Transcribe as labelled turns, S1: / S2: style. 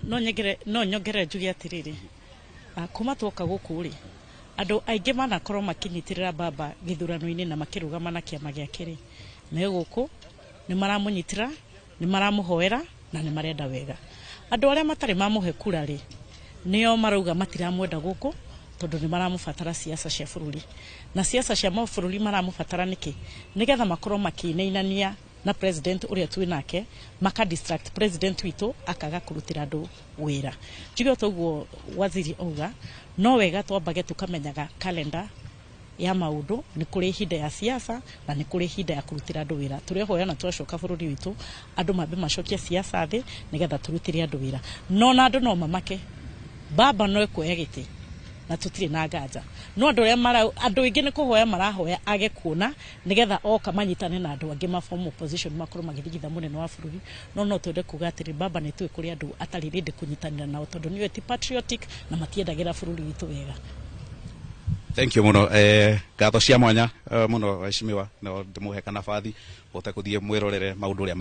S1: No nyongerere njuge atiriri, kuma twoka gũkũ rĩ, andũ aingĩ manakorwo makĩnyitĩrĩra baba gĩthurano-inĩ na makĩrũgama na kĩama gĩake rĩ, me gũkũ nĩ maramũnyitĩra, nĩ maramũhoera na nĩ marenda wega. Andũ arĩa matarĩ mamũhe kura rĩ, nĩo marauga matiramwenda gũkũ tondũ nĩ maramũbatara siasa cia bũrũri, na siasa cia mabũrũri maramũbatara nĩkĩ? Nĩgetha makorwo makĩinainania na president ũrĩa twĩ nake, maka distract president witũ akaga kũrutĩra andũ wĩra. Njuge toguo waziri auga, no wega twambage tũkamenyaga calendar ya maũndũ. Nĩ kũrĩ ihinda ya siasa na nĩ kũrĩ ihinda ya kũrutĩra andũ wĩra. Tũrehoya na twacoka bũrũri witũ, andũ mambe macokie siasa thĩ nĩgetha tũrutĩre andũ wĩra. No na andũ no mamake, baba no ekuoya gĩtĩ na tũtirĩ na nganja, no andũ arĩa mara andũ aingĩ nĩ kũhoya marahoya age kuona nĩgetha oka manyitane na andũ angĩ ma form opposition, makorwo magĩthigitha mũnene wa bũrũri. No twende kuga atĩrĩ, baba nĩ tũĩ kũrĩ andũ atarĩ ready kũnyitanĩra nao tondũ nĩwe ti patriotic na matiendagĩra bũrũri witũ wega.
S2: Thank you muno, ngatho cia mwanya muno, waheshimiwa. No ndĩmũhe kanabathi hote kũthiĩ mwĩrorere maũndũ ũrĩa.